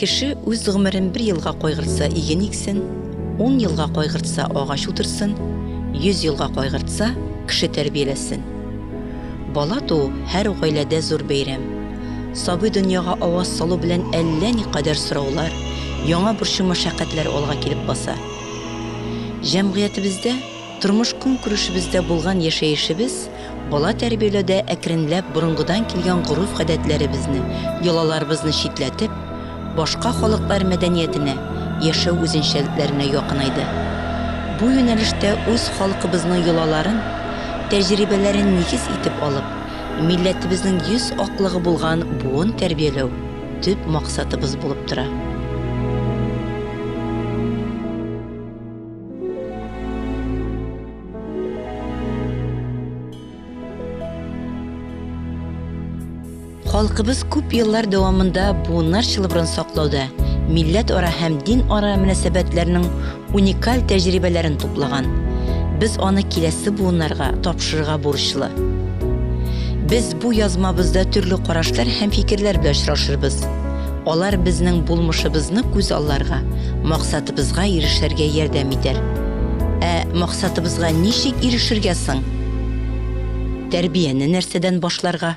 Кеше үз гомерен бер елга кайгыртса иген иксен, ун елга кайгыртса агач утырсын, 100 елга кайгыртса кеше тәрбияләсен. Бала туу һәр гаиләдә зур бәйрәм. Сабый дөньяга аваз салу белән әллә никадәр сораулар, яңа борчу-мәшәкатьләр алга килеп баса. Җәмгыятебездә, тормыш-көнкүрешебездә булган яшәешебез бала тәрбияләүдә әкренләп борынгыдан килгән гореф-гадәтләребезне, йолаларыбызны читләтеп, башка халыклар мәдәниятенә, яшәү үзенчәлекләренә якынайды. Бу юнәлештә үз халкыбызның йолаларын, тәҗрибәләрен нигез итеп алып, милләтебезнең йөз аклыгы булган буын тәрбияләү төп максатыбыз булып тора. Халкыбыз күп еллар дәвамында буыннар чылбырын саклауда милләтара һәм дин-ара мөнәсәбәтләрнең уникаль тәҗрибәләрен туплаган. Без аны киләсе буыннарга тапшырырга бурычлы. Без бу язмабызда төрле карашлар һәм фикерләр белән очрашырбыз. Алар безнең булмышыбызны күз алларга, максатыбызга ирешергә ярдәм итәр. Ә максатыбызга ничек ирешергә соң? Тәрбияне нәрсәдән башларга?